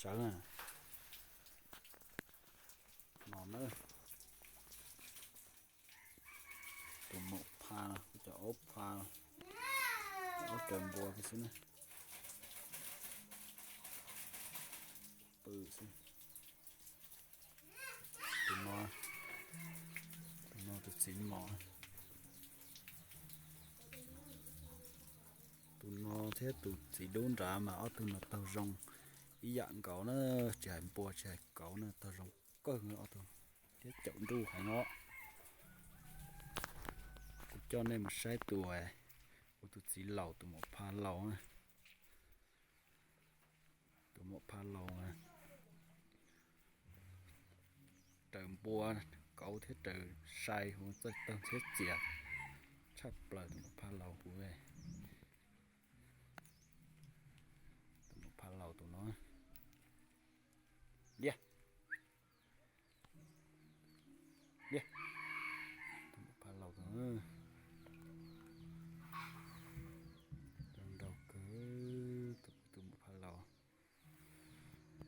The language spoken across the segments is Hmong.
Sawv no na, tus maum pha, kuv cov aub pha, aub raws npua xwb na. Pw xwb. Tus no, tus no tus txiv mos. Tus no thiab tus txiv dub nrad mas ob tug no taug zoo ib yam nkaus na, tsis hais npua tsis hais kauv na, taug zoo kawg ob tug thiab caum nruj heev os. Kuv coj nej mus saib tus, kuv tus txiv laus tus maum pha laus na. Tus maum pha laus raws npua, kauv thiab raws sai, huv txawj taug ntxhiab txias tshaj plaws tus maum pha laus huv. Tus maum pha laus tus no, liab, liab, tus maum pha laus tus, nrau kawg, tus maum pha laus.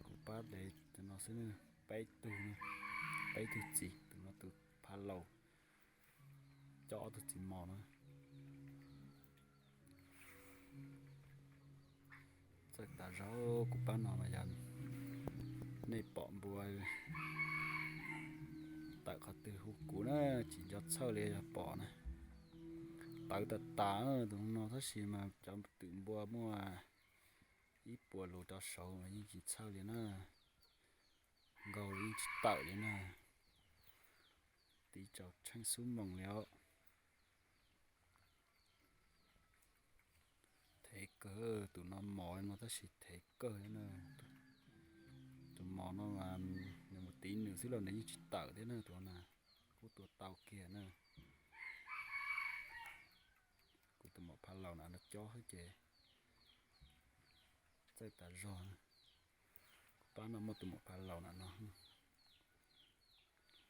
Kuv pab de tus no xwb, peb tug, peb tug txiv, tus no tus pha laus, coj ob tug txiv mos no. Txawj tas zog, kuv pab no mas yog nej pom npua tawm qhov twg hu kuv na, tsis nco txhawj li yog pom na. Tawv tas tas tus no tab sis mas cov twm npua muaj ib puas lus rau saud mas yeej tsis txhawj li na, nkaus yeej tsis tawm li na. Tiv tsaus tsheej xub moos li os. Thev kawg, tus no mos no tab sis thev kawg na. Tus mos no mas nws mus tiv nws xwb los nws yeej tsis tawm thiab na, tus na kuj tua tau kiag na. Kuv tus maum pha laus na no cob xwb ces txawj tas zog. Kuv pab no muaj tus maum pha laus na no.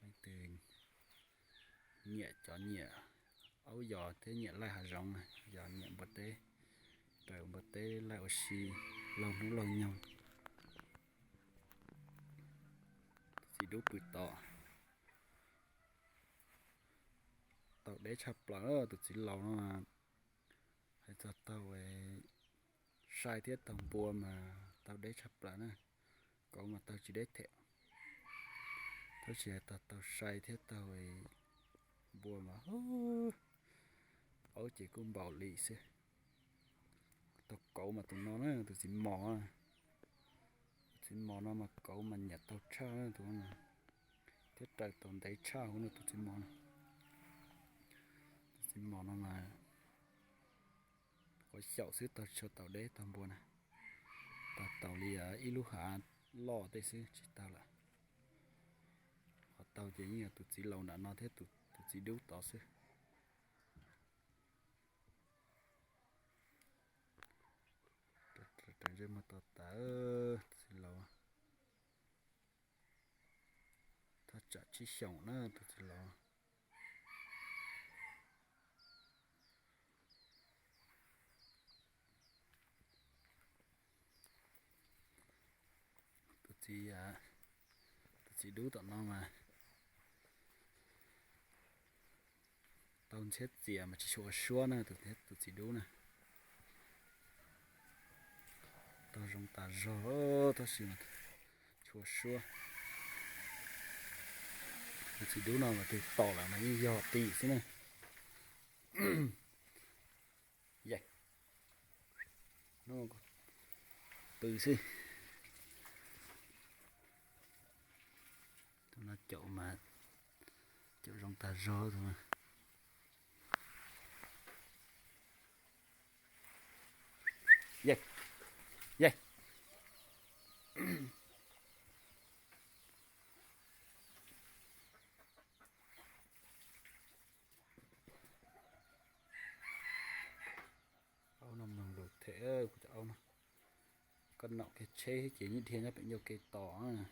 Leej twg nyiam cov nyiam aub yos thiab nyiam laij hav zoov, yog nyiam npua teb, raws npua teb laij ua si laug hnub laug nyoog. Tus txiv dub pw tom, taug deb tshaj plaws, tus txiv laus no hais txog taug sai thiab taug npua mas taug deb tshaj plaws na. Kauv mas taug tsis deb thiab, tab sis hais txog taug sai thiab taug npua mas aub ces kuj npaum li xwb. Taug kauv mas tus no na, tus txiv mos, tus txiv mos no mas kauv mas nyiam taug tshaj tus, thiab raws tau ntev tshaj huv no tus txiv mos no. Tus txiv mos no mas qhov xyaum xwb, taug tsis tshua tau deb taug npua na, taug tau li ib lub hav loj tej xwb tsis taug lawm. Qhov taug ces yeej yog tus txiv laus nram no thiab tus txiv dub tod xwb. Raws ntsej muag to tas, tus txiv laus thaj tsam tsib xyoos na tus txiv laus. Tus txiv, tus txiv dub tom no mas taug ntxhiab txias mas tsis tshua ua suab na, tus txiv dub na. Taug zoo tas zog tab sis mas tsis tshua ua suab. Tus txiv dub no mas tus tom lawm mas yeej yog tim xwb na. Pw xwb. Tus no caum mas caum zoo tas zog tus no. Yej, yej. Aub no mloog lus them, kuv cov aub no. Koj naum kiag tsheb ces nyiaj dhia nyob pem ncauj ke tos na.